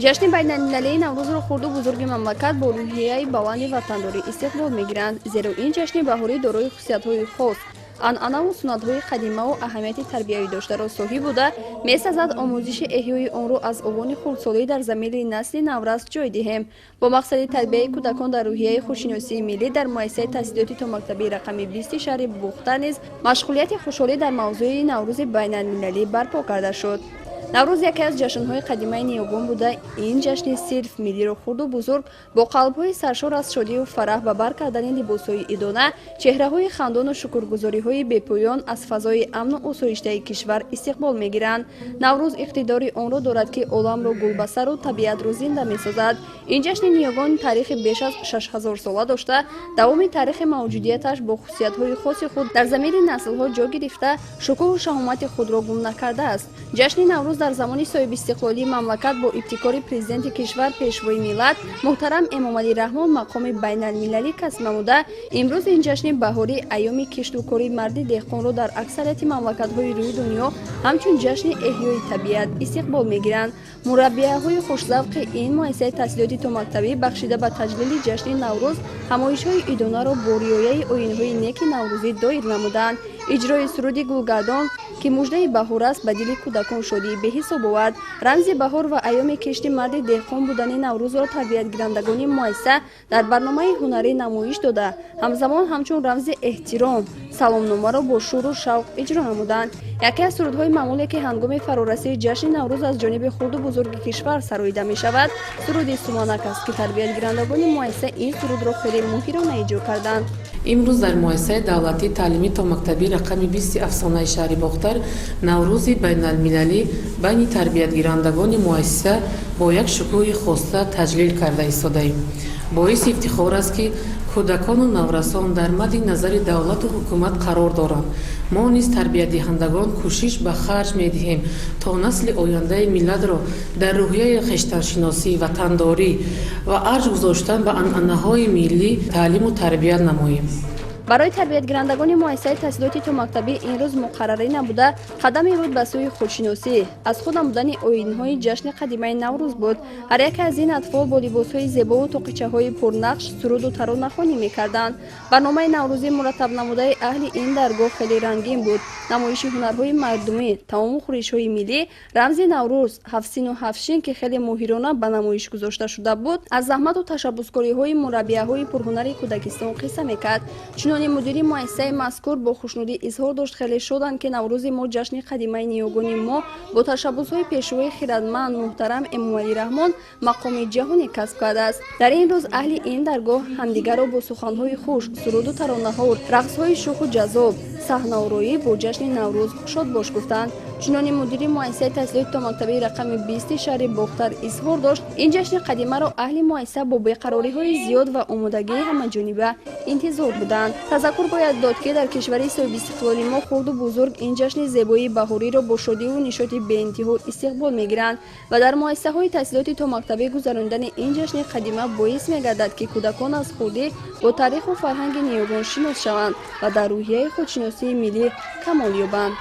Ҷашни байналмилалии Наврӯзро хурду бузурги мамлакат бо рӯҳияи баланди ватандорӣ истиқбол мегиранд, зеро ин ҷашни баҳорӣ дорои хусусиятҳои хос, анъанаву суннатҳои қадимаву аҳамияти тарбиявӣ доштаро соҳиб буда, месазад омӯзиши эҳёи онро аз овони хурдсолӣ дар замири насли наврас ҷой диҳем. Бо мақсади тарбияи кӯдакон дар рӯҳияи худшиносии миллӣ дар муассисаи таҳсилоти томактабии рақами 20 шаҳри Бохтар низ машғулияти хушҳолӣ дар мавзӯи Наврӯзи байналмилалӣ барпо карда шуд. Наврӯз яке аз ҷашнҳои қадимаи ниёгон буда, ин ҷашни сирф миллиро хурду бузург бо қалбҳои саршор аз шодию фараҳ, ба бар кардани либосҳои идона, чеҳраҳои хандону шукргузориҳои бепоён аз фазои амну осоиштаи кишвар истиқбол мегиранд. Наврӯз иқтидори онро дорад, ки оламро гулбасару табиатро зинда месозад. Ин ҷашни ниёгон таърихи беш аз 6000сола дошта, давоми таърихи мавҷудияташ бо хусусиятҳои хоси худ дар замири наслҳо ҷо гирифта, шукӯҳу шаҳомати худро гум накардааст. Ҷашни Наврӯз дар замони соҳибистиқлолии мамлакат бо ибтикори Президенти кишвар, Пешвои миллат муҳтарам Эмомалӣ Раҳмон мақоми байналмилалӣ касб намуда, имрӯз ин ҷашни баҳорӣ, айёми кишту кори марди деҳқонро дар аксарияти мамлакатҳои рӯи дунё ҳамчун ҷашни эҳёи табиат истиқбол мегиранд. Мураббияҳои хушзавқи ин муассисаи таҳсилоти томактабӣ бахшида ба таҷлили ҷашни Наврӯз ҳамоишҳои идонаро бо риояи оинҳои неки наврӯзӣ доир намуданд. Иҷрои суруди «Гулгардон», ки муждаи баҳор аст, ба дили кӯдакон шодии беҳисоб овард. Рамзи баҳор ва айёми кишти марди деҳқон будани Наврӯзро тарбиятгирандагони муассиса дар барномаи ҳунарӣ намоиш дода, ҳамзамон ҳамчун рамзи эҳтиром саломномаро бо шӯру шавқ иҷро намуданд. Яке аз сурудҳои маъмуле, ки ҳангоми фарорасии ҷашни Наврӯз аз ҷониби хурду бузурги кишвар сароида мешавад, суруди «Суманак» аст, ки тарбиятгирандагони муассиса ин сурудро хеле моҳирона иҷро карданд. Имрӯз дар муассисаи давлатии таълимии томактабӣ рақами 20 афсонаи шаҳри Бохтар Наврӯзи байналмилалӣ байни тарбиятгирандагони муассиса бо як шукӯҳи хоса таҷлил карда истодаем. Боиси ифтихор аст, ки кӯдакону наврасон дар мадди назари давлату ҳукумат қарор доранд. Мо низ, тарбиятдиҳандагон, кӯшиш ба харҷ медиҳем, то насли ояндаи миллатро дар рӯҳияи хештаншиносӣ, ватандорӣ ва арҷ гузоштан ба анъанаҳои миллӣ таълиму тарбият намоем. Барои тарбиятгирандагони муассисаи таҳсилоти томактабӣ ин рӯз муқаррарӣ набуда, қадаме буд ба сӯи худшиносӣ, аз худ намудани оинҳои ҷашни қадимаи Наврӯз буд. Ҳар яке аз ин атфол бо либосҳои зебову тоқичаҳои пурнақш суруду таронахонӣ мекарданд. Барномаи наврӯзӣ мураттабнамудаи аҳли ин даргоҳ хеле рангин буд. Намоиши ҳунарҳои мардумӣ, таому хӯришҳои миллӣ, рамзи Наврӯз, ҳафтсину ҳафтшин, ки хеле моҳирона ба намоиш гузошта шуда буд, аз заҳмату ташаббускориҳои мураббияҳои пурҳунари кӯдакистон қисса мекард. Чунони мудири муассисаи мазкур бо хушнудӣ изҳор дошт, хеле шоданд, ки Наврӯзи мо, ҷашни қадимаи ниёгони мо, бо ташаббусҳои Пешвои хирадманд муҳтарам Эмомалӣ Раҳмон мақоми ҷаҳонӣ касб кардааст. Дар ин рӯз аҳли ин даргоҳ ҳамдигарро бо суханҳои хуш, суруду таронаҳо, рақсҳои шӯху ҷаззоб, саҳнаороӣ бо ҷашни Наврӯз шодбош гуфтанд. Чунони мудири муассисаи таҳсилоти томактабии рақами 20 шаҳри Бохтар изҳор дошт, ин ҷашни қадимаро аҳли муассиса бо беқарориҳои зиёд ва омодагии ҳамаҷониба интизор буданд. Тазаккур бояд дод, ки дар кишвари соҳибистиқлоли мо хурду бузург ин ҷашни зебоии баҳориро бо шодиву нишоти беинтиҳо истиқбол мегиранд ва дар муассисаҳои таҳсилоти томактабӣ гузаронидани ин ҷашни қадима боис мегардад, ки кӯдакон аз хурдӣ бо таъриху фарҳанги ниёгон шинос шаванд ва дар рӯҳияи худшиносии миллӣ камол ёбанд.